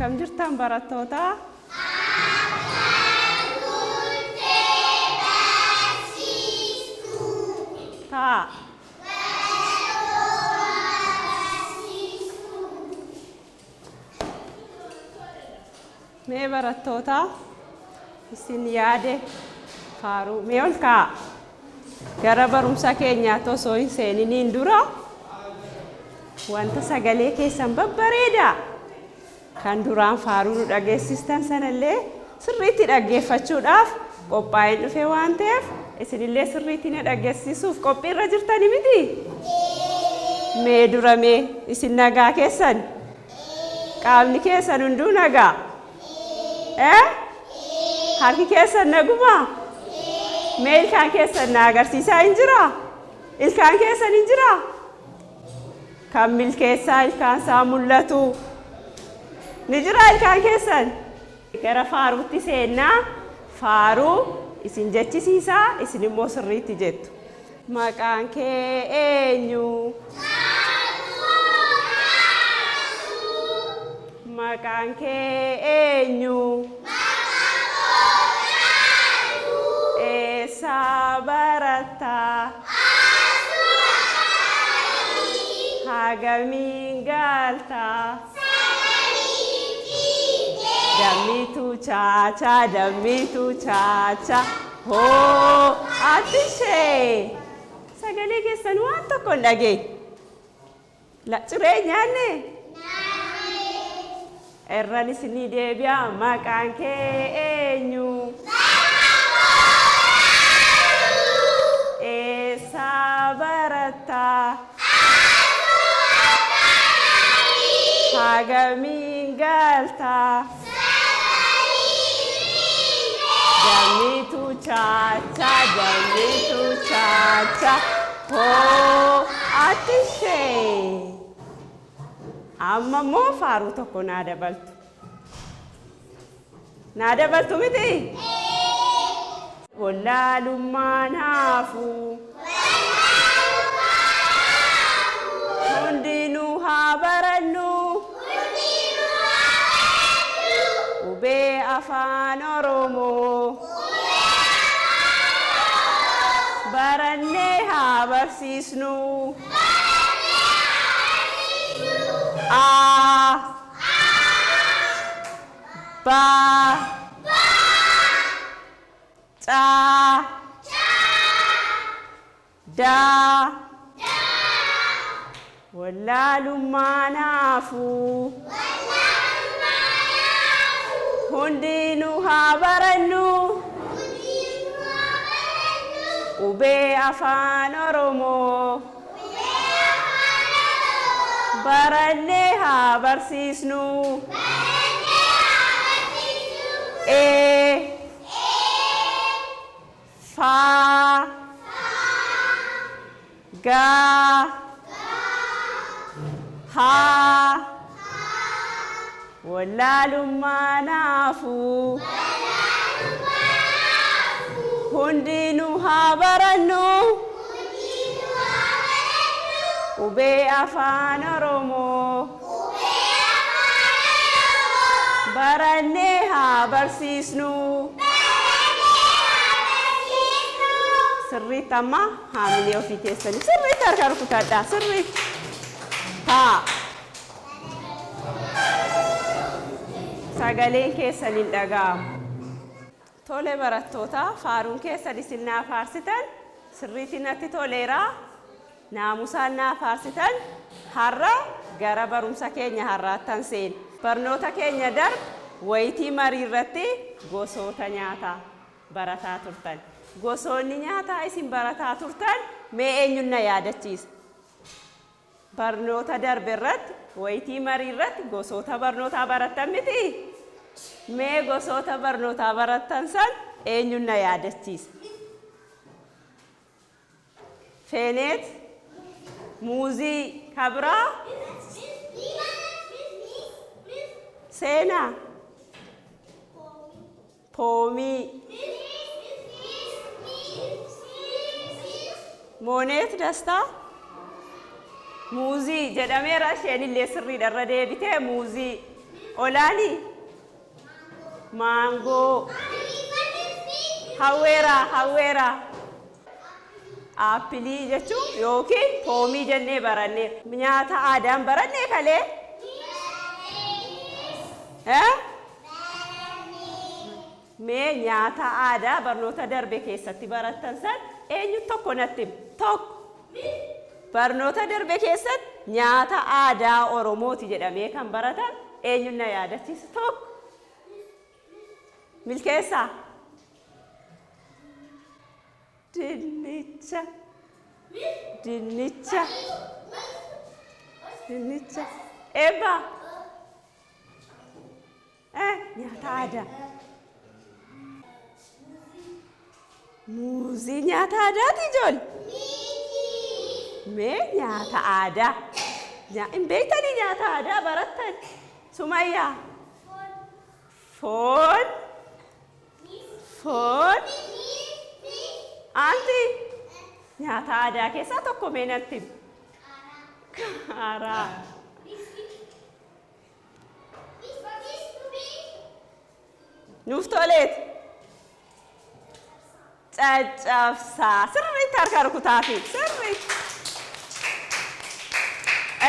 Akkam jirtan barattoota? Taa. Mee barattoota isin yaade faaruu mee ol kaa'a. Gara barumsa keenyaatti osoo hin seeniniin dura wanta sagalee keessan babbareedaa kan duraan faaruu nu dhageessistan sanallee sirriitti dhaggeeffachuudhaaf qophaa'een dhufe waan ta'eef isinillee sirriitti na dhageessisuuf qophiirra jirtani miti? Mee dura mee isin nagaa keessan? Qaamni keessan hunduu nagaa? Eh? Harki keessan nagumaa? Mee ilkaan keessan na agarsiisaa hin jiraa? Ilkaan keessan hin jiraa? Kan milkeessaa ilkaan isaa mul'atu. Ni jiraa ilkaan keessan? Gara faaruutti seennaa. Faaruu isin jechisiisaa isin immoo sirriitti jettu. Maqaan kee eenyu? Maqaan kee eenyu? Eessa baratta? Hagamiin galta? Dammitu chaachaa, dammitu chaachaa, hoo attishee. Sagalee keessan waan tokko hin dhageenye. Ciree nyaanne? Irran isinii deebi'a. Maqaan kee eenyu? Eessa baratta? Hagamiin galta? Dammitu chaachaa, dammitu chaachaa, hoo attishee. Amma immoo faaruu tokko naa dabaltu. Naa dabaltu miti? Wallaalummaan haafu. Hundinuu haa barannu. Qubee afaan Oromoo. Barannee haa barsiisnu. A. Ba. Ca. Da. Wallaalummaan haafu. Hundinuu haa barannu. Qubee afaan Oromoo. Barannee haa barsiisnu. E. Fa. Ga. Ha. Wallaalummaan haafu. Hundinuu haa barannu. Qubee afaan Oromoo. Barannee haa barsiisnu. Sirriitti amma haamilee ofii keessanii sirriitti harka rukutadhaa sirriitti. Taa. Sagaleen keessan hin dhaga'amu. Tole barattoota faaruun keessan isin naa faarsitan sirriitti natti toleera. Naamusaan naa faarsitan har'a gara barumsa keenya har'aattan seena. Barnoota keenya darbe wayitii marii irratti gosoota nyaataa barataa turtan. Gosoonni nyaataa isin barataa turtan mee eenyuun na yaadachiisa? Barnoota darbe irratti wayitii marii irratti gosoota barnootaa barattan mitii? Mee gosoota barnootaa barattan san eenyuun na yaadachiisa? Feeneet, muuzii, ka biraa? Seenaa, poomii. Mooneet Dastaa, muuzii jedhameera isheen illee sirriidha irra deebitee muuzii. Olaanii? Maangoo. Hawweeraa, hawweeraa. Aappilii jechuun yookiin poomii jennee baranne. Nyaata aadaan barannee kalee? Eh? Mee nyaata aadaa barnoota darbe keessatti barattan san eenyu tokko natti hima? Tokko. Barnoota darbe keessatti nyaata aadaa Oromooti jedhamee kan baratan eenyuun na yaadachiisa? Tokko. Milkeessaa. Dinnicha. Dinnicha. Dinnicha. Eebba. Eh, nyaata aadaa. Muuzii nyaata aadaati ijoollee? Mee nyaata aadaa. Hin beektanii nyaata aadaa barattan? Sumayyaa. Foon. Foon. Anti. Nyaata aadaa keessaa tokko mee natti himi. Qaaraa. Nuuf toleeti. Caccabsaa. Sirriitti harka rukutaafi. Sirriitti.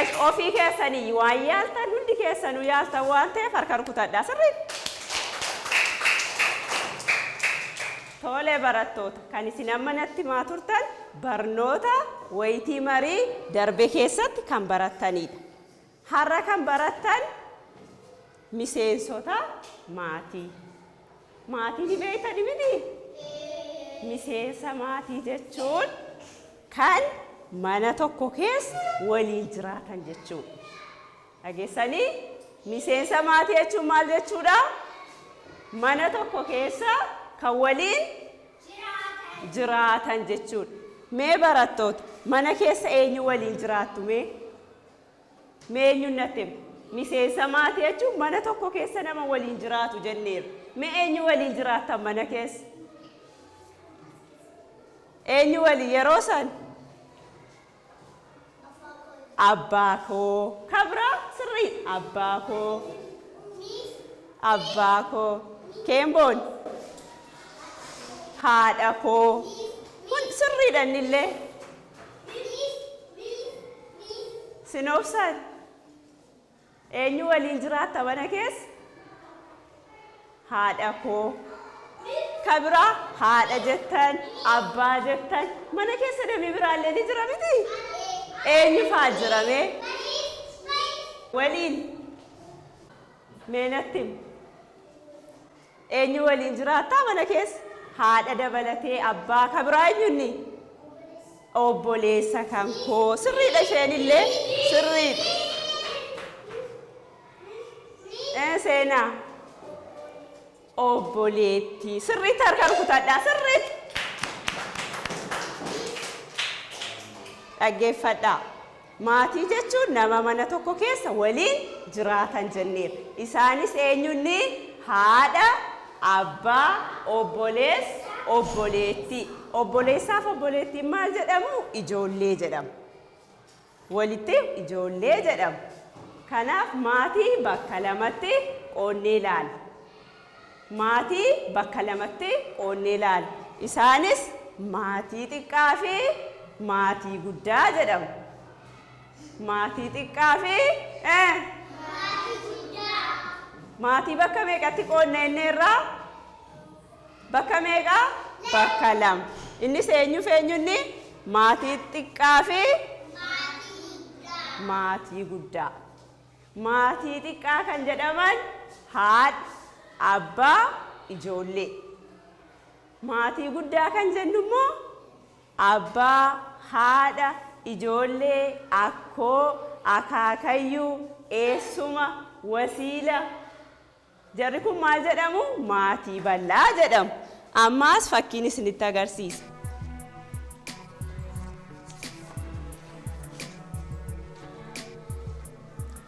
Esh, ofii keessanii waan yaaltan hundi keessanuu yaaltan waan ta'eef harka rukutadhaa. Sirriitti. Tole barattoota, kan isin amma natti himaa turtan barnoota wayitii marii darbe keessatti kan barattanidha. Har'a kan barattan miseensota maatii. Maatii ni beektani miti? Miseensa maatii jechuun kan mana tokko keessa waliin jiraatan jechuudha. Dhageessanii? Miseensa maatii jechuun maal jechuudha? Mana tokko keessa kan waliin jiraatan jechuudha. Mee barattoota, mana keessa eenyu waliin jiraattu mee? Mee eenyuun natti hima? Miseensa maatii jechuun mana tokko keessa nama waliin jiraatu jenneerra. Mee eenyu waliin jiraattan mana keessa? Eenyu waliin yeroo san? Abbaa koo. Kan biraa sirrii. Abbaa koo. Abbaa koo. Keemboon. Haadha koo. Kun sirriidha innillee. Sin obsan. Eenyu waliin jiraatta mana keessa? Haadha koo. Ka biraa haadha jettan, abbaa jettan, mana keessa namni biraallee ni jira miti? Eenyu faa jira mee? Waliin. Mee natti himi. Eenyu waliin jiraattaa mana keessa? Haadha dabalatee abbaa ka biraa eenyunni? Obboleessa kan koo. Sirriidha isheenillee sirriidha. Ee seenaa. Obboleettii. Sirriitti harka rukutadhaa sirriitti. Dhaggeeffadhaa. Maatii jechuun nama mana tokko keessa waliin jiraatan jenneerra. Isaanis eenyunni? Haadha, abbaa, obboleessa, obboleettii. Obboleessaaf obboleettiin maal jedhamu? Ijoollee jedhamu. Walitti ijoollee jedhamu. Kanaaf maatii bakka lamatti qoodnee ilaalla. Maatii bakka lamatti qoodnee ilaalla. Isaanis maatii xiqqaa fi maatii guddaa jedhamu. Maatii xiqqaa fi eh, Maatii guddaa. Maatii bakka meeqatti qoodna jenneerraa? Bakka meeqa? Bakka lama. Innis eenyuuf eenyunni? Maatii xiqqaa fi Maatii guddaa. maatii guddaa. Maatii xiqqaa kan jedhaman haadha, abbaa, ijoollee. Maatii guddaa kan jennu immoo abbaa, haadha, ijoollee, akkoo, akaakayyuu, eessuma, wasiila. Jarri kun maal jedhamu? Maatii bal'aa jedhamu. Ammaas fakkiin isinitti agarsiisa.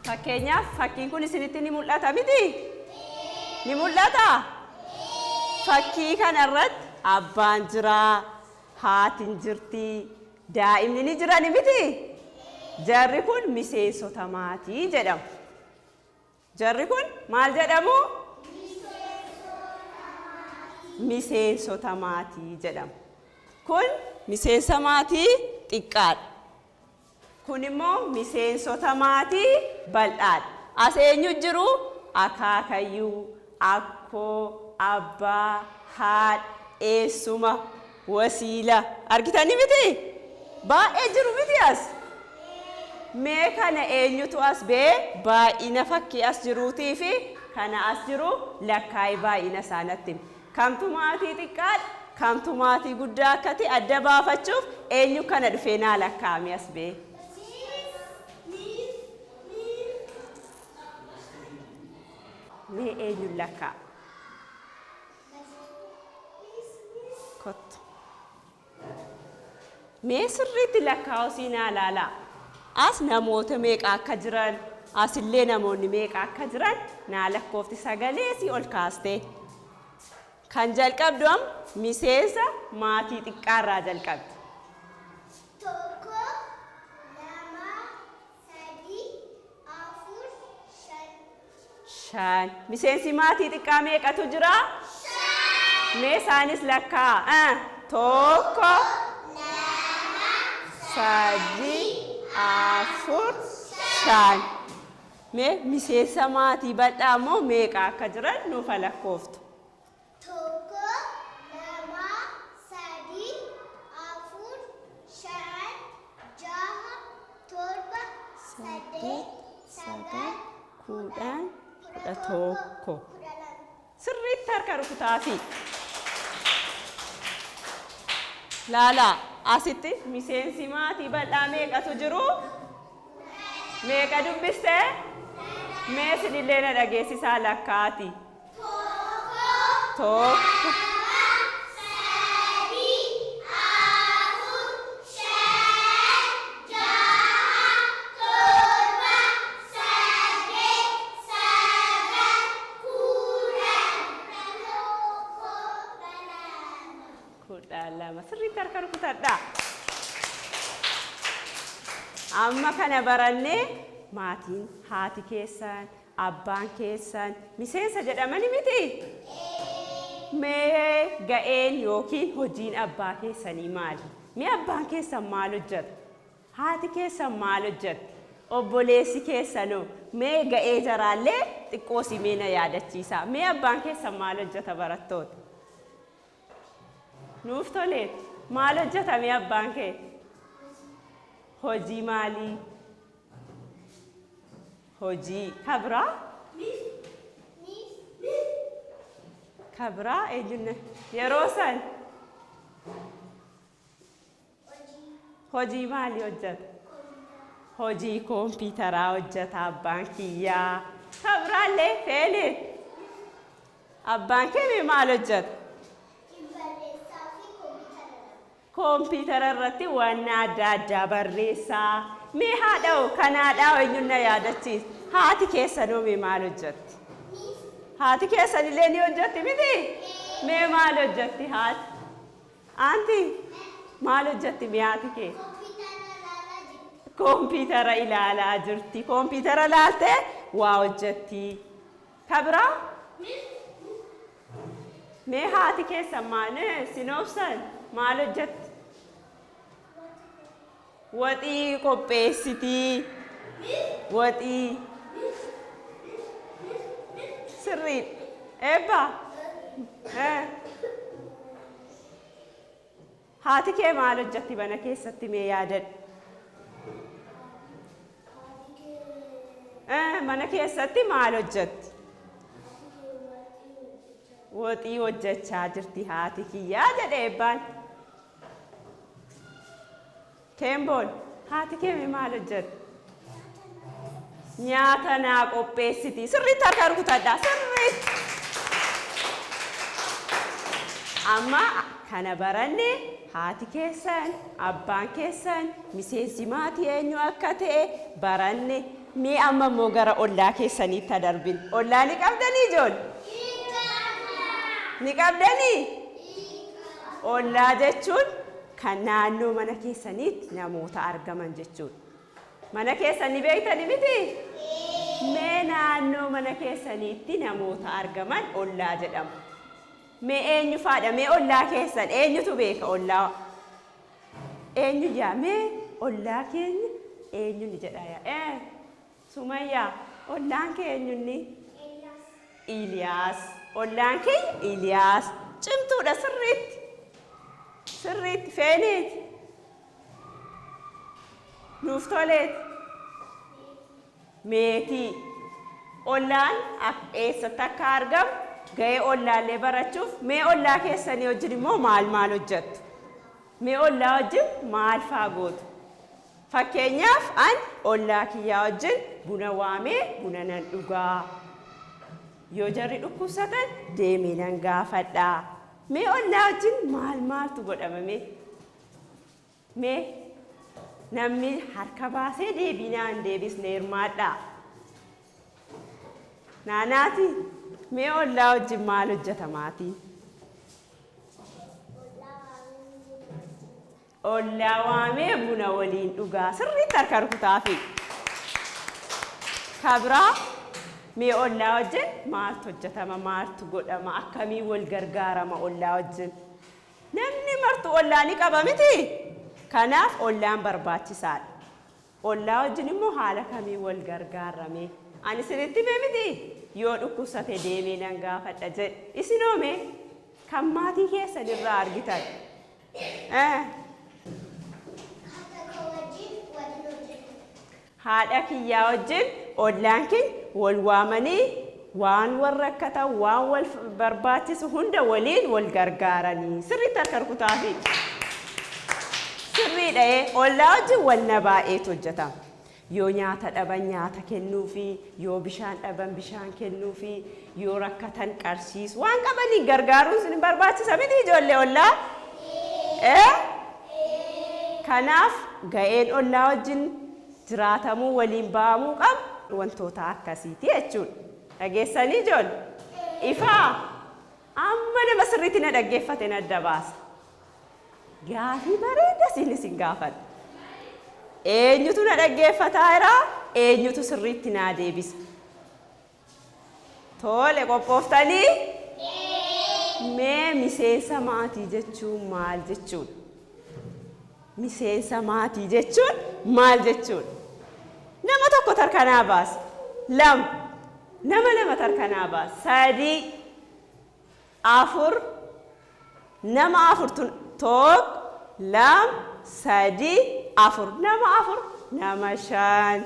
Fakkeenyaaf fakkiin kun isinitti ni mul'ata miti? Ni mul'ata? Fakkii kanarratti abbaan jira, haatin jirti, daa'imni ni jirani miti? Jarri kun miseensota maatii jedhamu. Jarri kun maal jedhamu? Miseensota maatii jedhamu. Kun miseensa maatii xiqqaadha. Kun immoo miseensota maatii bal'aadha. As eenyu jiru? Akaakayyuu, akkoo, abbaa, haadha, eessuma, wasiila. Argitanii miti? Baay'ee jiru miti as? Mee kana eenyutu as ba'ee baay'ina fakkii as jiruutii fi kana as jiru lakkaa'ee baay'ina isaa natti himi. Kamtu maatii xiqqaadha? Kamtu maatii guddaa akka ta'e adda baafachuuf eenyu kana dhufee naa lakkaa'ame as ba'ee? Mee eenyuun lakkaa'a? Kottu. Mee sirriitti lakkaa'uu siin haa ilaalaa. As namoota meeqa akka jiran, asillee namoonni meeqa akka jiran naa lakkoofti sagalee sii ol kaastee. Kan jalqabdu amma miseensa maatii xiqqaarraa jalqabdi. Tokko, lama, sadi, afur, shan. 5. Miseensi maatii xiqqaa meeqatu jira? Mee isaanis lakkaa'a. 1, 3, 4, 5. Mee miseensa maatii bal'aa immoo meeqa akka jiran nuuf haa lakkooftu. Tokko, lama, sadi, afur, shan, jaha, torba, saddeet, sagal, 10, 11. 12. Sirriitti harka rukutaafii. Laalaa asitti miseensi maatii bal'aa meeqatu jiru? Meeqa dubbiste? Mee isinillee na dhageessisaa lakkaati. Tokko, Sadi, afur, shan, jaha, torba, saddeet, sagal, 10, 11, 12. Sirriitti harka rukutadhaa. Amma kana barannee maatiin haati keessan, abbaan keessan miseensa jedhamani miti? Mee ga'een yookiin hojiin abbaa keessanii maali? Mee abbaan keessan maal hojjeta? Haati keessan maal hojjetti? Obboleessi keessanoo mee ga'ee jaraallee xiqqoo simee na yaadachiisa. Mee abbaan keessan maal hojjeta barattoota? Nuuf toleet. Maal hojjeta mee abbaan kee? Hojii maalii? Hojii kabraa? Kabraa eenyuun yeroo san hojii maalii hojjeta? Hojii kompiitaraa hojjeta abbaan kiyyaa. Kabraallee feene. Abbaan kee mee maal hojjeta? Barreessaa fi kompiitara. Kompiitara irratti waan adda addaa barreessaa. Mee haadha kan haadhaa eenyuun na yaadachiisa? Haati keessanoo mee maal hojjetti? Haati keessanillee ni hojjetti miti? Mee maal hojjetti haati? Aanti maal hojjetti mee haati kee? Kompiitara ilaalaa jirti. Kompiitara ilaalaa jirti. Kompiitara laaltee waa hojjetti. Kabraa? Mee haati keessan maal sinoobsan maal hojjetti? Waxii qopheessitii. Waxii. Sirriidha. Eebba. Haati kee maal hojjetti mana keessatti mee yaadadhu? Mana keessatti maal hojjetti? Waxii hojjechaa jirti haati kiyyaa jedhe eebbaan. Keemboon haati kee mee maal hojjetti? Nyaata naa qopheessiti. Sirriitti harka rukutadhaa. Sirriitti. Amma kana baranne haati keessan, abbaan keessan, miseensi maatii eenyu akka ta'e baranne. Mee amma immoo gara ollaa keessaniitti darbin. Ollaa ni qabdanii ijoollee? Ni qabdanii? Ollaa jechuun kan naannoo mana keessaniitti namoota argaman jechuudha. Mana keessan ni beektani miti? Mee naannoo mana keessaniitti namoota argaman ollaa jedhamu. Mee eenyu faadha? Mee ollaa keessan eenyutu beeka ollaa? Eenyu yaa? Mee ollaa keenya eenyu ni jedha yaa? Sumayyaa, ollaan kee eenyunni? Iliyaas. Ollaan keenya Iliyaas. Cimtuudha sirriitti. Sirriitti feeneeti. Nuuf toleeti. Meetii. Ollaan eessatti akka argamu ga'ee ollaallee barachuuf mee ollaa keessanii wajjin immoo maal maal hojjettu? Mee ollaa wajjin maal faa gootu? Fakkeenyaaf an ollaa kiyyaa wajjin buna waamee buna nan dhugaa. Yoo jarri dhukkubsatan deemee nan gaafadha. Mee ollaa wajjin maal maaltu godhama mee? Mee namni harka baasee deebii naan deebisne hirmaadhaa. Naanaati, mee ollaa wajjin maal hojjetamaatii? Ollaa waamee buna waliin dhugaa. Sirriitti harka rukutaafi. Ka biraa mee ollaa wajjin maaltu hojjetama, maaltu godhama, akkamiin wal gargaarama ollaa wajjin? Namni martu ollaa ni qaba miti? Kanaaf ollaan barbaachisaadha. Ollaa wajjin immoo haala kamiin wal gargaarra mee? Ani isinitti hime miti? Yoo dhukkubsate deemee nan gaafadha jedhe. Isinoo mee? Kan maatii keessan irraa argitan. Haadha koo wajjin waliin hojjenna. Haadha kiyyaa wajjin ollaan keenya wal waamanii waan wal rakkatan, waan wal barbaachisu hunda waliin wal gargaaranii. Sirriitti harka rukutaafi. Sirriidha ee. Ollaa wajjin wanna baay'eetu hojjetama. Yoo nyaata dhaban nyaata kennuufi, yoo bishaan dhaban bishaan kennuufi, yoo rakkatan qarshiis waan qabaniin gargaaruun isin barbaachisa miti ijoollee ollaa? Ee? Kanaaf ga'een ollaa wajjin jiraatamuu waliin ba'amuu qabu wantoota akkasiiti jechuudha. Dhageessanii ijoollee? Ifaa? Amma nama sirriitti na dhaggeeffate na adda baasa. Gaafii bareeda siin isin gaafadha. Eenyutu na dhaggeeffataa jira? Eenyutu sirriitti naa deebisa? Tole, qophooftanii? Mee miseensa maatii jechuun maal jechuudha? Miseensa maatii jechuun maal jechuudha? Nama tokko tarkanaa baasa. Lama. Nama lama tarkanaa baasa. Sadii. Afur. Nama afurtu tokko, lama, sadii, afur. Nama afur. Nama shan.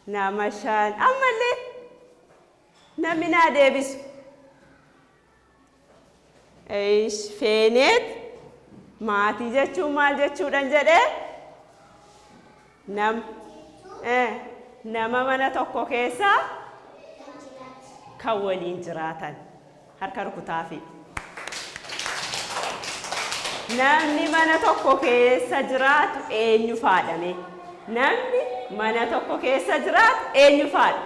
Nama shan. Ammallee namni naa deebisu. Eish, Feeneet maatii jechuun maal jechuudhan jedhee? Nam, nama mana tokko keessa kan waliin jiraatan. Harka rukutaafi. Namni mana tokko keessa jiraatu eenyu faadha mee? Namni mana tokko keessa jiraatu eenyu faadha?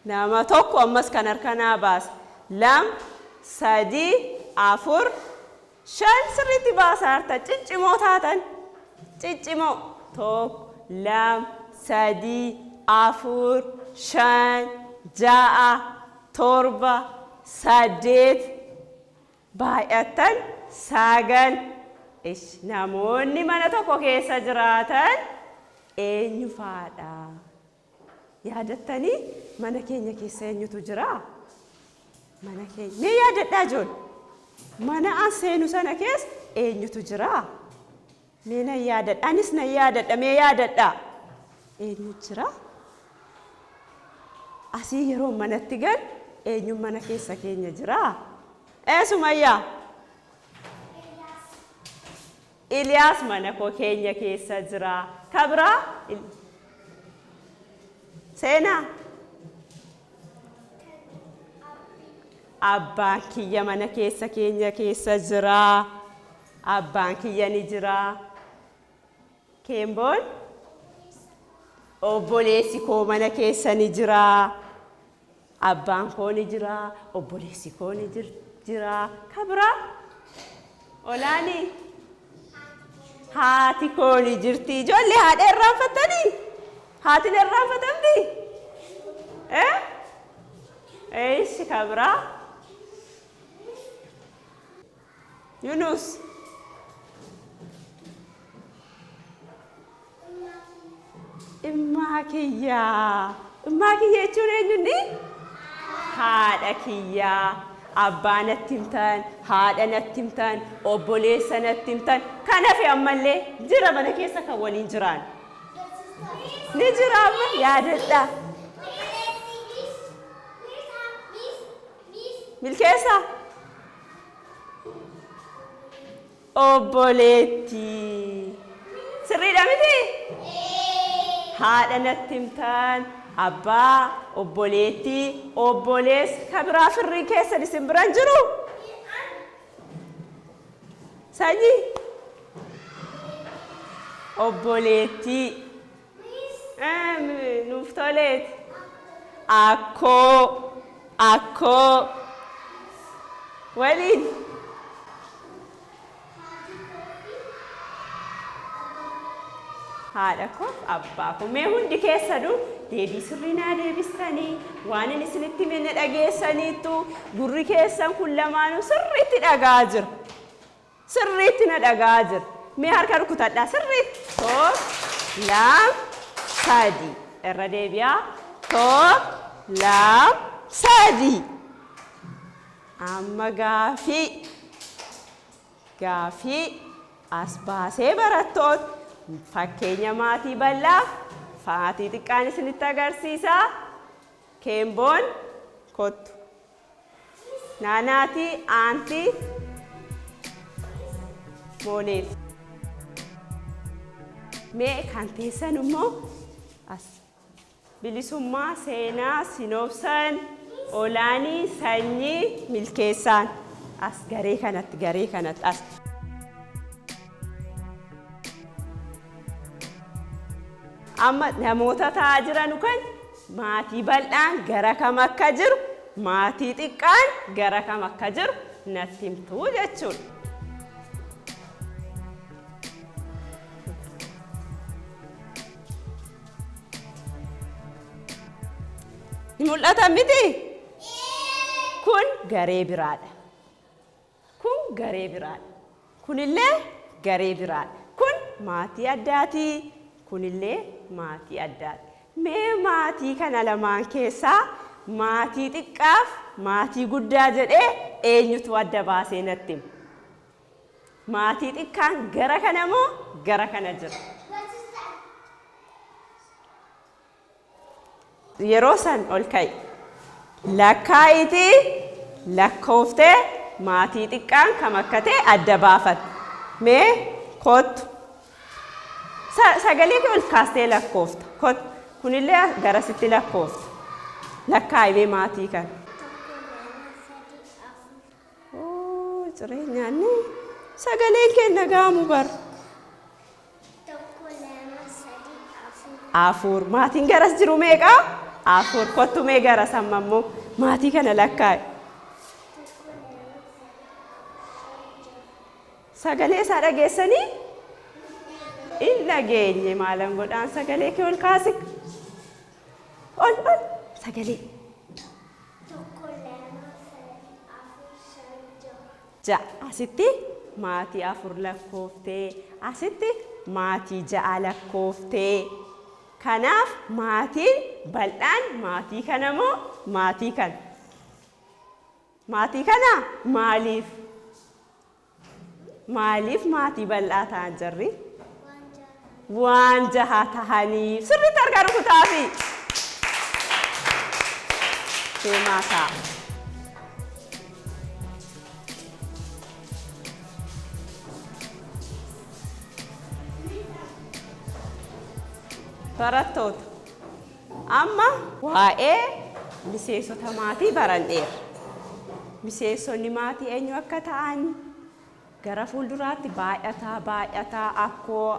Nama tokko ammas kan harka naa baasa. Lama, sadii, afur, shan sirriitti baasaa harta ciccimoo taatan. Ciccimoo. Tokko, lama, sadii, afur, shan, ja'a, torba, saddeet, baay'attan sagal. Ish, namoonni mana tokko keessa jiraatan eenyu faadha? Yaadattanii mana keenya keessa eenyutu jira? Mana keenya. Mee yaadadhaa ijoollee. Mana an seenu sana keessa eenyutu jira? Mee nan yaadadha. Anis nan yaadadha. Mee yaadadhaa. Eenyu jira? Asii yeroo manatti gal eenyuun mana keessa keenya jira? Ee Sumayyaa? Iliyaas mana koo keenya keessa jira. Ka biraa? Seenaa? Abbaan kiyya mana keessa keenya keessa jira. Abbaan kiyya ni jira. Keemboon? Obboleessi koo mana keessa ni jira. Abbaan koo ni jira. Obboleessi koo ni jira. Ka biraa? Olaanii? Haati koo ni jirti. Ijoollee haadha irraanfattanii? Haatiin irraanfatamti? Eh? Eeshi ka biraa? Yunus. Immaa kiyyaa. Immaa kiyya jechuun eenyunni? Haadha kiyyaa. Abbaa natti himtan, haadha natti himtan, obboleessa natti himtan. Kan hafe ammallee jira mana keessa kan waliin jiraan. Ni jira amma yaadadha. Milkeessa. Obboleettii. Sirriidha miti? Haadha natti himtan, abbaa, obboleettii, obboleessa, ka biraa firrii keessan isin biran jiru? Sanyii? Obboleettii. Nuuf toleeti. Akkoo, akkoo. Waliin. Haadha koof abbaa koo. Mee hundi keessanuu deebii sirrii naa deebistanii waan inni isinitti hime na dhageessaniittu gurri keessan kun lamaanuu sirriitti dhaga'aa jira. Sirriitti na dhaga'aa jira. Mee harka rukutadhaa sirriitti. 1, 2, 3. Irra deebi'aa. 1, 2, 3. Amma gaafii gaafii as baasee barattoota fakkeenya maatii bal'aaf maatii xiqqaan isinitti agarsiisa. Keemboon kottu. Naanaatii aantii mooneef. Mee kan teessan immoo as Bilisummaa, Seenaa, Sinoobsan, Olaanii, Sanyii, Milkeessaan. As garee kanatti, garee kanatti as. Amma namoota taa'aa jiranu kan maatii bal'aan gara kam akka jiru, maatii xiqqaan gara kam akka jiru natti himtu jechuudha. Ni mul'ata miti? Kun garee biraadha. Kun garee biraadha. Kunillee garee biraadha. Kun maatii addaati. Kunillee maatii addaati. Mee maatii kana lamaan keessaa maatii xiqqaaf maatii guddaa jedhee eenyutu adda baasee natti hima? Maatii xiqqaan gara kana moo gara kana jira? Yeroo san ol ka'i. Lakkaa'iitii lakkooftee maatii xiqqaan kam akka ta'e adda baafatta. Mee kottu. Sagalee kee ol kaastee lakkoofta. Kottu. Kunillee garasitti lakkoofta. Lakkaa'i mee maatii kana. 1, 2, 3, 4. Oo, ciree nyaanne. Sagaleen kee hin dhaga'amu bar. 1, 2, 3, 4. 4. Maatiin garas jiru meeqa? 4. Kottu mee garas amma immoo maatii kana lakkaa'i. 1, 2, 3, 4, 5, 6. Sagalee isaa dhageessanii? Hin dhageenye. Maalan godhaan sagalee kee ol kaasi. Ol ol sagalee. 1, 2, 3, 4, 5, 6. 6. Asitti maatii 4 lakkooftee, asitti maatii 6 lakkooftee. Kanaaf maatiin bal'aan maatii kana moo maatii kana? Maatii kana maaliif? Maaliif maatii bal'aa ta'an jarri? Waan jaha tahaniif. Sirriitti harka rukutaafi. Deemaa ta'a. Barattoota, amma waa'ee miseensota maatii baranneerra. Miseensonni maatii eenyu akka ta'an, gara fuulduraatti baay'ataa baay'ataa akkoo,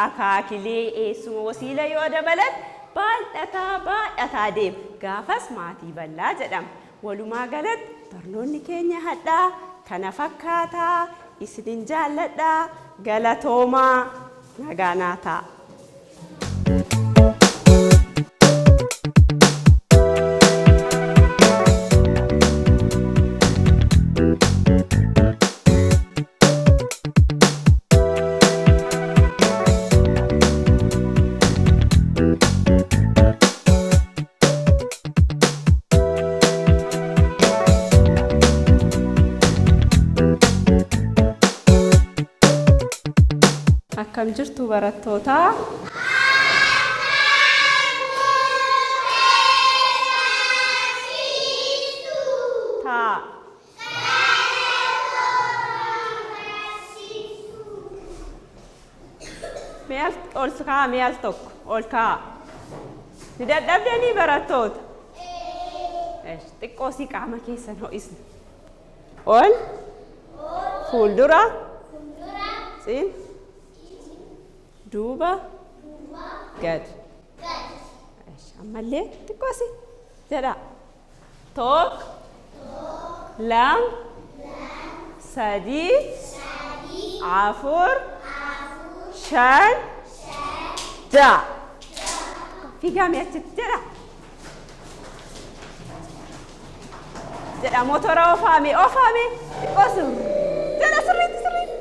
akaakilee, eessuma, wasiila yoo dabalan baay'ataa baay'ataa deema. Gaafas maatii bal'aa jedhama. Walumaa galatti barnoonni keenya hadhaa kana fakkaata. Isinin jaalladha. Galatoomaa. Nagaa naa ta'a. Akkam jirtu barattootaa? Taa. Mee al ol kaa'aa mee al tokko ol kaa'aa. Ni dadhabdanii barattoota? Xiqqoo si qaama keessan ho'isna. Ol. Fuuldura. Cin. Duuba. Gad. Ammallee xiqqoo si jedha. Tokko. Lama. Sadii. Afur. 5. 6. Fiigaa mee achitti jedha. Jedha motora ofaame ofaame xiqqoo sirr jedha sirriitti sirriitti.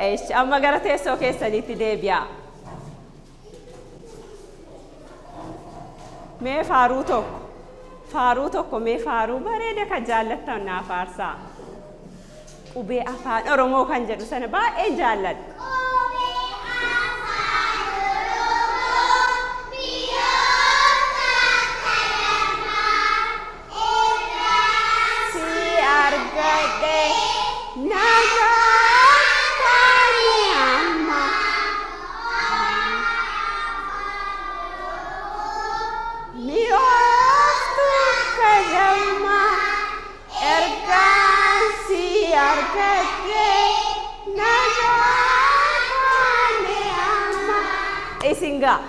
Eish amma gara teessoo keessaniitti deebi'aa. Mee faaruu tokko faaruu tokko mee faaruu bareeda kan jaallattan naa faarsaa. Qubee afaan Oromoo kan jedhu sana baay'een jaalladha. Qubee afaan Oromoo biyyoota kadhamaa irraa si argadhe nagaa taane amma. Mi'ooftu kadhamma ergaan si argadhe nagaa taane amma. Isin gaa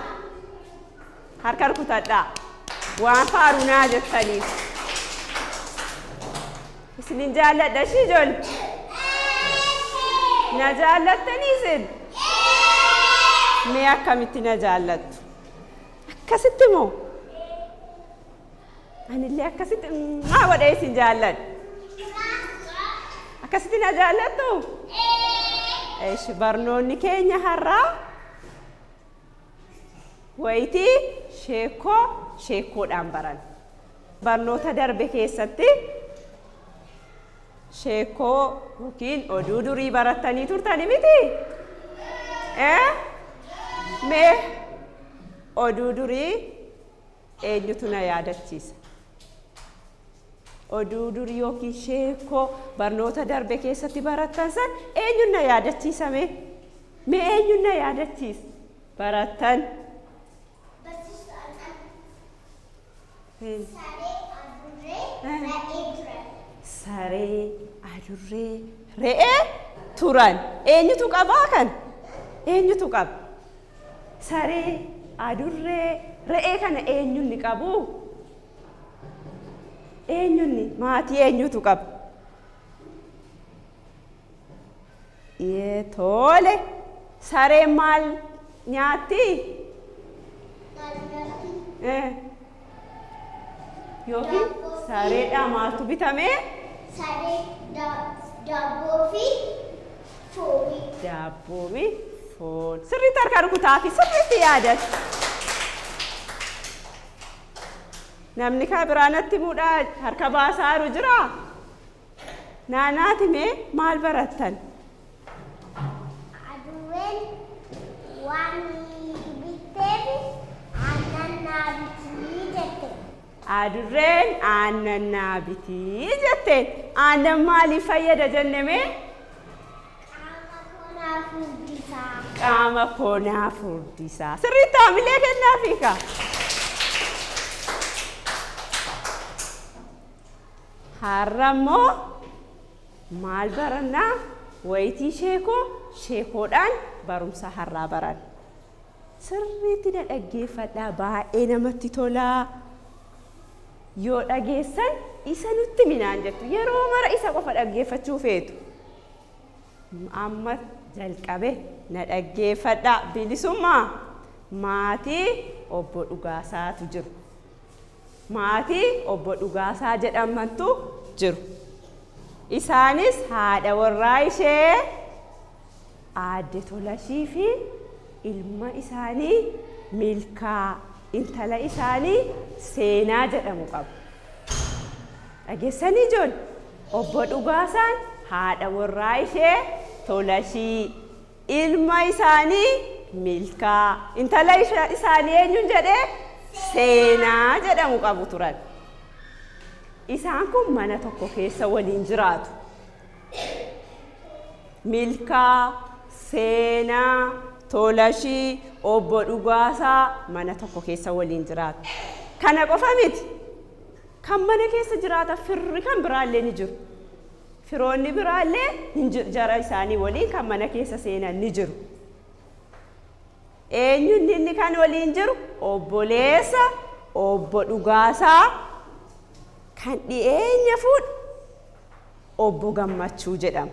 harka rukutadhaa waan faaruu naa jettaniif. Isinin jaalladha ishii ijoollee. Na jaallattanii isin? Mee akkamitti na jaallattu? Akkasitti moo? Anillee akkasitti maa godhee isin jaalladha. Akkasitti na jaallattu? Eesh barnoonni keenya har'aa wayitii sheekoo sheekoodhaan baran. Barnoota darbe keessatti sheekoo yookiin oduu durii barattanii turtani miti? Mee oduu durii eenyutu na yaadachiisa? Oduu durii yookiin sheekoo barnoota darbe keessatti barattan san eenyuun na yaadachiisa mee? Mee eenyuun na yaadachiisa? Barattan. Saree, adurree, re'ee turan. Saree, adurree, re'ee turan. Eenyutu qabaa kan? Eenyutu qaba? Saree, adurree, re'ee kana eenyuun ni qabu? Eenyuun maatii eenyutu qaba? Tole. Sareen maal nyaatti? Maal nyaatti? Yookiin sareedhaa maaltu bitamee? Saree daabboo fi foonii. Daabboo fi foon. Sirriitti harka rukutaa fi sirriitti yaadatu. Namni kan biraa natti himuudhaa harka baasaa jiru jiraa? Naanaati mee maal barattan? Adurreen waan bitteef aannan naa bitii jette. Adurreen aannan naa bitii jetteen. Aannan maaliif fayyada jenne mee? Qaama koo naa furdisaa. Qaama koo naa furdisaa. Sirriitti haamilee kennaafi kaa. Har'a immoo maal barannaa? Wayitii sheekoo sheekoodhaan barumsa har'aa baranna. Sirriitti na dhaggeeffadhaa baay'ee namatti tolaa. Yoo dhageessan isa nutti minaan jettu. Yeroo mara isa qofa dhaggeeffachuu feetu. Amma jalqabe na dhaggeeffadhaa. Bilisummaa maatii obbo Dhugaasaatu jiru. Maatii obbo Dhugaasaa jedhamantu jiru. Isaanis haadha warraa ishee aadde Tolashii fi ilma isaanii Milkaa, intala isaanii Seenaa jedhamu qabu. Dhageessanii ijoollee? Obbo Dhugaasaan haadha warraa ishee Tolashii, ilma isaanii Milkaa, intala isaanii eenyuun jedhee Seenaa jedhamu qabu turan. Isaan kun mana tokko keessa waliin jiraatu. Milkaa, Seenaa, Tolashii, Obbo Dhugaasaa mana tokko keessa waliin jiraatu. Kana qofa miti. Kan mana keessa jiraatan firri kan biraallee ni jiru. Firoonni biraallee jara isaanii waliin kan mana keessa seenan ni jiru. Eenyuun inni kan waliin jiru? Obboleessa Obbo Dhugaasaa kan dhiyeenya fuudhe Obbo Gammachuu jedhama.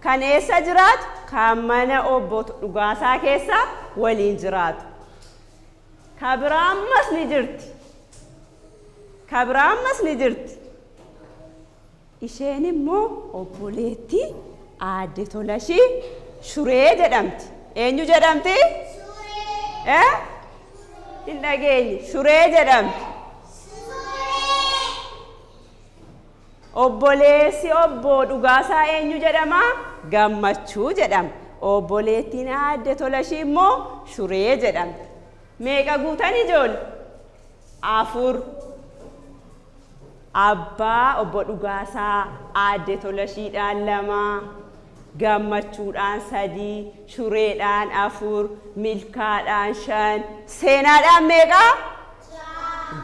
Kan eessa jiraatu? Kan mana Obbo Dhugaasaa keessa waliin jiraatu. Ka biraa ammas ni jirti. Ka biraa ammas ni jirti. Isheen immoo obboleettii aadde Tolashii Shuree jedhamti. Eenyu jedhamti? Suuree. Eh? Hin dhageenye. Shuree jedhamti. Suuree. Obboleessi obbo Dhugaasaa eenyu jedhama? Gammachuu jedhama. Obboleettiin aadde Tolashii immoo Shuree jedhamti. Meeqa guutan ijoolle? 4. Abbaa obbo Dhugaasaa aadde Tolashiidhaan 2, Gammachuudhaan 3, Shureedhaan 4, Milkaadhaan 5, Seenaadhaan meeqa?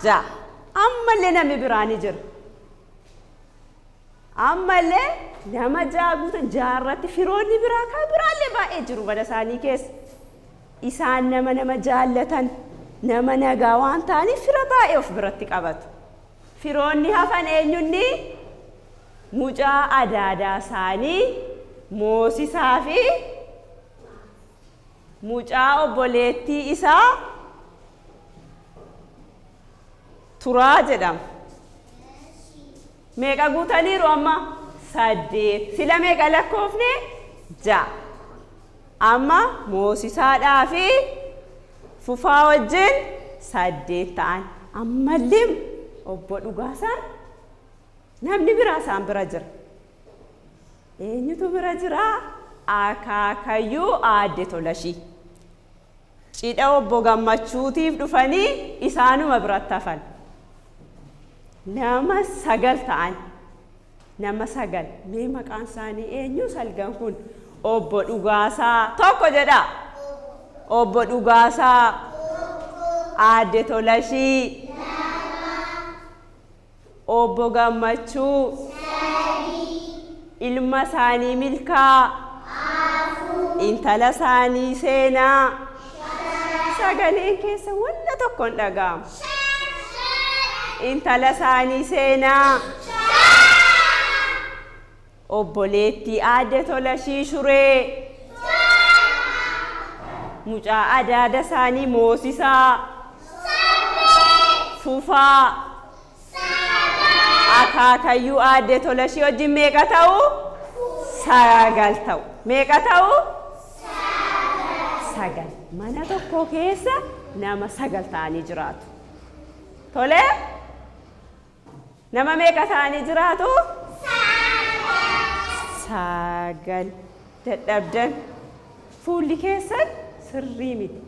6. Ammallee namni biraa ni jira. Ammallee nama 6 guutan jaarratti firoonni biraa kan biraallee baay'ee jiru mana isaanii keessa. Isaan nama nama jaallatan, nama nagaa waan ta'aniif fira baay'ee of biratti qabatu. Firoonni hafan eenyunni? Mucaa adaadaa isaanii Moosisaa fi mucaa obboleettii isaa Turaa jedhama. Meeqa guutaniiru amma? 8. Sila meeqa lakkoofne? 6. Amma Moosisaadhaa fi Fufaa wajjin 8 ta'an. Ammallee obbo Dhugaasaan namni biraa isaan bira jira. Eenyutu bira jira? Akaakayyuu aadde Tolashii. Cidha obbo Gammachuutiif dhufanii isaanuma biratti hafan. Nama 9 ta'an. Nama 9. Mee maqaan isaanii eenyu salgan kun? Obbo Dhugaasaa tokko jedhaa. Obbo Dhugaasaa. Aadde Tolashii. Obbo Gammachuu. Ilma isaanii Milkaa. Intala isaanii Seenaa. Sagaleen keessa wanna tokko hin dhaga'amu. Intala isaanii Seenaa. Obboleettii aadde Tolashii Shuree. Mucaa adaada isaanii Moosisaa. Fufaa. Akaakayyuu aadde Tolashii wajjin meeqa ta'u? 9 ta'u. Meeqa ta'u? 9. Mana tokko keessa nama 9 ta'anii jiraatu. Tolee? Nama meeqa ta'anii jiraatu? 9. Dadhabdan. Fuulli keessan sirrii miti.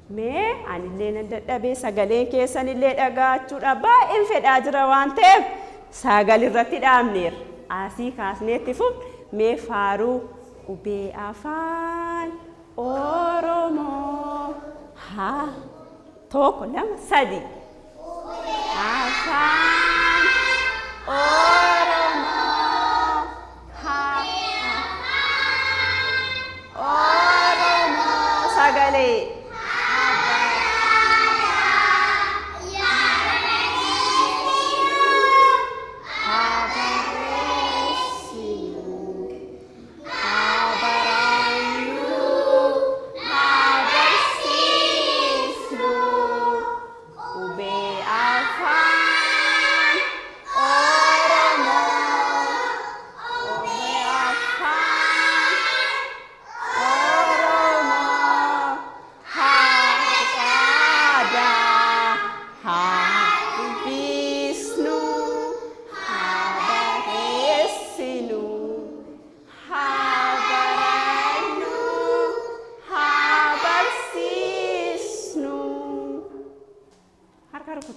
Mee anillee nan dadhabee sagaleen keessanillee dhaga'achuudha baay'een fedhaa jira waan ta'eef 9 irratti dhaabneerra. Asii kaasneetti fufne mee faaruu qubee afaan Oromoo haa 1 2 3. Afaan Oromoo haa Oromoo sagalee.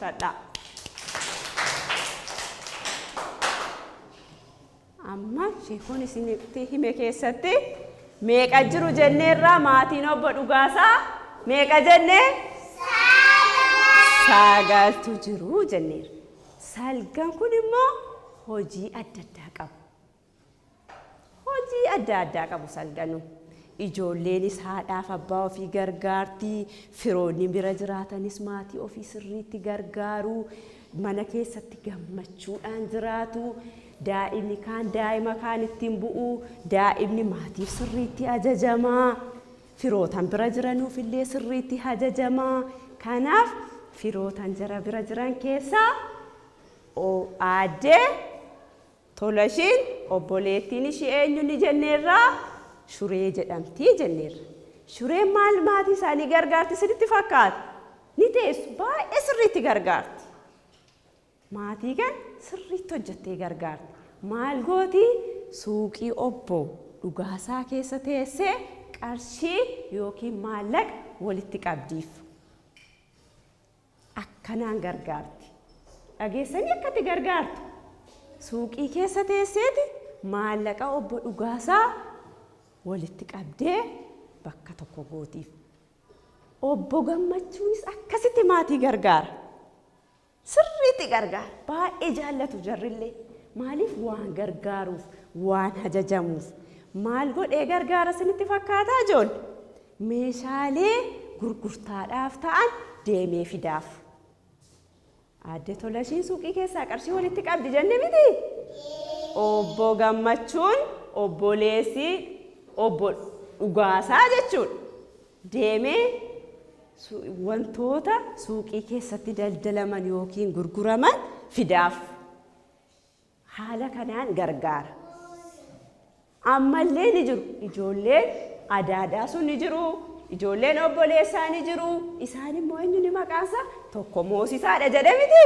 rukutadhaa. Amma sheekoon isinitti hime keessatti meeqa jiru jenneerraa maatiin obbo Dhugaasaa meeqa jennee? Sagaltu jiru jenneerra. Salgan kun immoo hojii adda addaa qabu. Hojii adda addaa qabu salganuu. Ijoolleenis haadhaaf abbaa ofii gargaarti, firoonni bira jiraatanis maatii ofii sirriitti gargaaru, mana keessatti gammachuudhaan jiraatu, daa'imni kaan daa'ima kaan ittiin bu'u, daa'imni maatiif sirriitti ajajama, firootan bira jiranuuf illee sirriitti ajajama. Kanaaf firootan jara bira jiran keessaa aaddee Tolashiin obboleettiin ishii eenyu ni jenneerraa? Shuree jedhamti jenneerra. Shureen maal maatii isaanii gargaarti isinitti fakkaata? Ni teessu. Baay'ee sirriitti gargaarti. Maatii kan sirriitti hojjettee gargaarti. Maal gooti? Suuqii obbo Dhugaasaa keessa teessee qarshii yookiin maallaqa walitti qabdiif. Akkanaan gargaarti. Dhageessanii akka itti gargaartu? Suuqii keessa teesseeti maallaqa obbo Dhugaasaa walitti qabdee bakka tokko gootiif. Obbo Gammachuunis akkasitti maatii gargaara. Sirriitti gargaara. Baay'ee jaallatu jarrillee. Maaliif waan gargaaruuf, waan ajajamuuf. Maal godhee gargaara isinitti fakkaataa ijoolle? Meeshaalee gurgurtaadhaaf ta'an deemee fidaaf. Aadde Tolashiin suuqii keessaa qarshii walitti qabdi jenne miti? Obbo Gammachuun obboleessi obbo Dhugaasaa jechuudha. Deemee wantoota suuqii keessatti daldalaman yookiin gurguraman fidaaf. Haala kanaan gargaara. Ammallee ni jiru. Ijoolleen adaadaa sun ni jiru. Ijoolleen obboleessaa ni jiru. Isaan immoo eenyu ni maqaansaa? Tokko moosisaadha jedhe miti?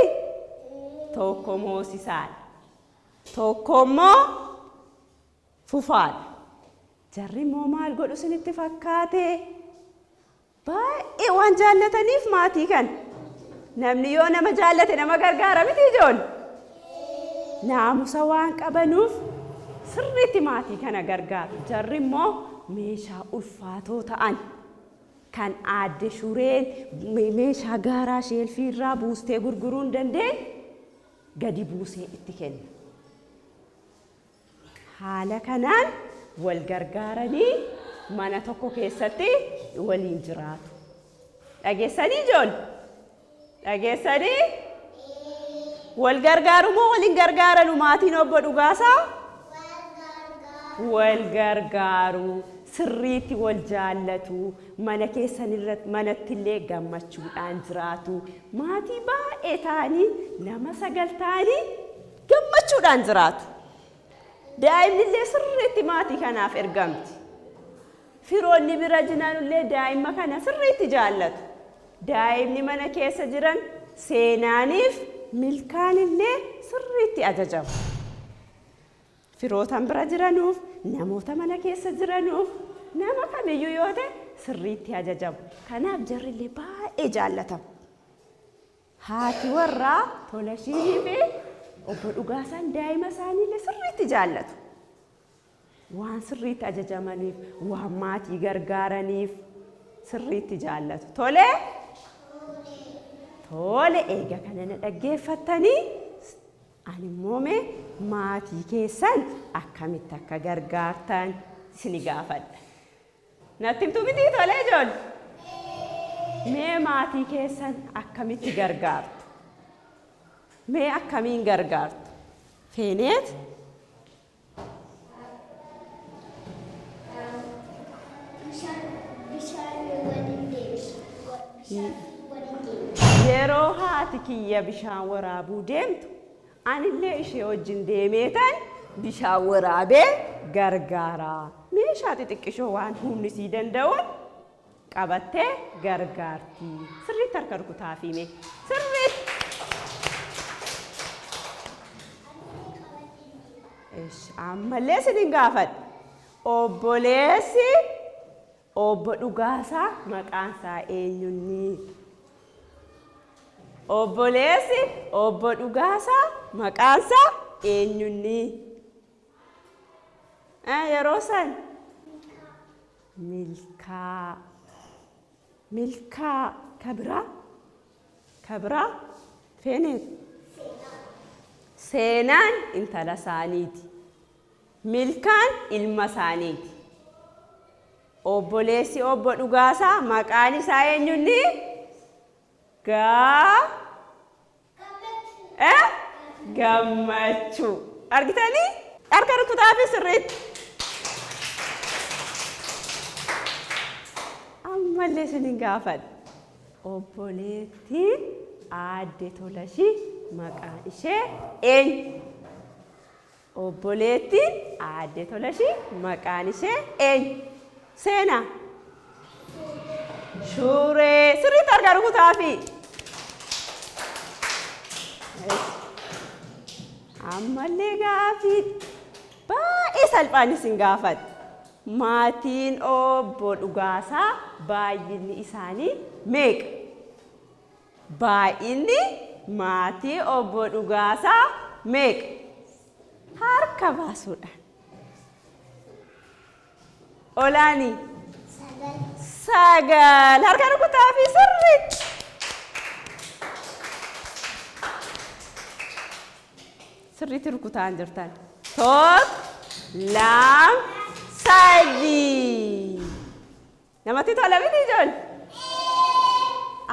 Tokko moosisaadha. Tokko immoo fufaadha. Jarri immoo maal godhu isinitti fakkaate? Baay'ee waan jaallataniif maatii kana. Namni yoo nama jaallate nama gargaara miti ijoolle? Naamusa waan qabanuuf sirriitti maatii kana gargaaru. Jarri immoo meeshaa ulfaatoo ta'an kan aadde Shureen meeshaa gaaraa sheelfii irraa buustee gurguruu hin dandeenye gadi buusee itti kenna. Haala kanaan wal gargaaranii mana tokko keessatti waliin jiraatu. Dhageessanii ijoolle? Dhageessanii? Wal gargaaru moo wal hin gargaaranu maatiin obbo Dhugaasaa? Wal gargaaru. Sirriitti wal jaallatu. Mana keessan irratti manattillee gammachuudhaan jiraatu. Maatii baay'ee ta'anii nama 9 ta'anii gammachuudhaan jiraatu. Daa'imnillee sirriitti maatii kanaaf ergamti. Firoonni bira jiranullee daa'imma kana sirriitti jaallatu. Daa'imni mana keessa jiran seenaaniif milkaanillee sirriitti ajajamu. Firootan bira jiranuuf, namoota mana keessa jiranuuf, nama kamiyyuu yoo ta'e sirriitti ajajamu. Kanaaf jarrillee baay'ee jaallatamu. Haati warraa Tolashiinii fi obbo Dhugaasaan daa'ima isaaniillee sirriitti jaallatu. Waan sirriitti ajajamaniif, waan maatii gargaaraniif sirriitti jaallatu. Tolee? Tole eega kana na dhaggeeffattanii ani immoo mee maatii keessan akkamitti akka gargaartan isini gaafadha. Natti himtu mitii tolee ijoolle? Mee maatii keessan akkamitti gargaartu? Mee akkamiin gargaartu? Feeneet? Bishaan waliin deemti. Bishaan waliin deemti. Yeroo haati kiyya bishaan waraabuu deemtu Anillee ishee wajjin deemeetan bishaan waraabee gargaara. Meeshaa xixiqqishoo waan humni sii danda'uun qabattee gargaarti. Sirriitti harka rukutaafii mee. Sirriitti. Esh, ammallee isinin gaafadha. Obboleessi obbo Dhugaasaa maqaan isaa eenyunni? Obboleessi obbo Dhugaasaa maqaansaa eenyunni? Yeroo san? Milkaa. Milkaa kabiraa? Kabiraa? Feeneet? Seenaan intala isaaniiti. Milkaan ilma isaaniiti. Obboleessi obbo Dhugaasaa maqaan isaa eenyunni? Gaa eh? Gammachuu. Argitanii? Harka rukutaafi sirriitti. Ammallee isinin gaafadha. Obboleettiin aadde Tolashii maqaan ishee eenyu? Obboleettiin aadde Tolashii maqaan ishee eenyu? Seenaa. Shuuree. Sirriitti harka rukutaafi. Ammallee gaafii baay'ee salphaan isin gaafadha. Maatiin obbo Dhugaasaa baay'inni isaanii meeqa? Baay'inni maatii obbo Dhugaasaa meeqa? Harka baasuudhaan. Olaanii. 9. Harka rukutaa fi sirriitti. Sirriitti rukutaan jirtan. 1, 2, 3. Namatti tola miti ijoollee?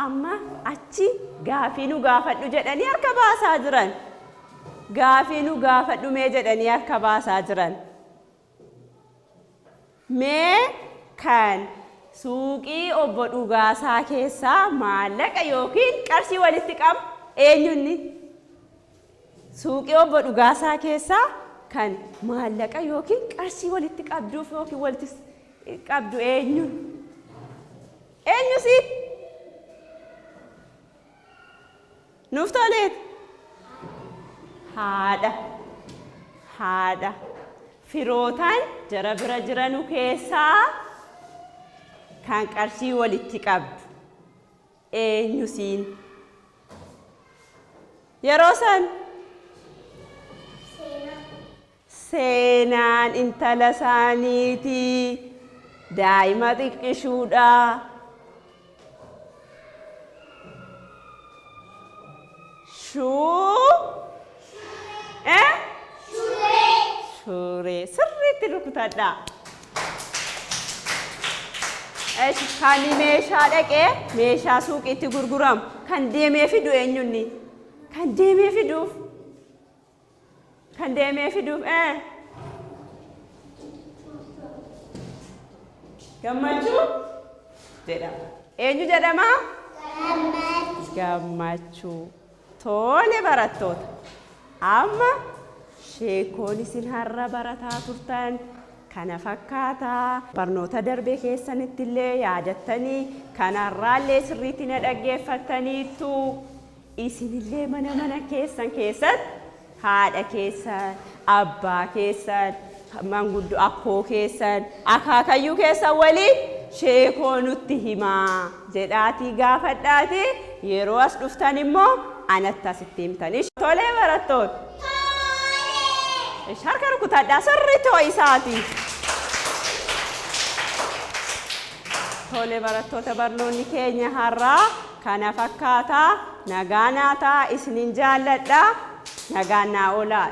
Amma achi gaafii nu gaafadhu jedhanii harka baasaa jiran. Gaafii nu gaafadhu mee jedhanii harka baasaa jiran. Mee kan suuqii obbo Dhugaasaa keessaa maallaqa yookiin qarshii walitti qabu eenyunni? Suuqii obbo Dhugaasaa keessaa kan maallaqa yookiin qarshii walitti qabduuf yookiin walitti qabdu eenyu? Eenyu si? Nuuf toleet? Haadha. Haadha. Firootaan jara bira jiranu keessaa kan qarshii walitti qabdu eenyu siin? Yeroo san? Seenaa. Seenaan intala isaaniiti. Daa'ima xiqqishuudha. Shuu. Eh? Shuree. Shuree. Sirriitti rukutadhaa. Eshi, kan meeshaa dhaqee meeshaa suuqiitti gurguramu kan deemee fidu eenyunni? Kan deemee fiduuf. Kan deemee fiduuf ee. Gammachuu jedhama. Eenyu jedhama? Gammachuu. Gammachuu. Tole barattoota. Amma sheekoon isin har'a barataa turtan kana fakkaata. Barnoota darbe keessanitti illee yaadattanii kanarraallee sirriitti na dhaggeeffattaniittu. Isinillee mana mana keessan keessatti haadha keessan, abbaa keessan, manguddoo akkoo keessan, akaakayyuu keessan waliin sheekoo nutti himaa jedhaatii gaafadhaatii yeroo as dhuftan immoo anatti asitti himtanii. Tolee barattoota. Tolee. Harka rukutadhaa sirriitti ho'isaati. Tole barattoota barnoonni keenya har'aa kana fakkaata. Nagaa naa ta'a isinin jaalladha. Nagaan naa oolaa.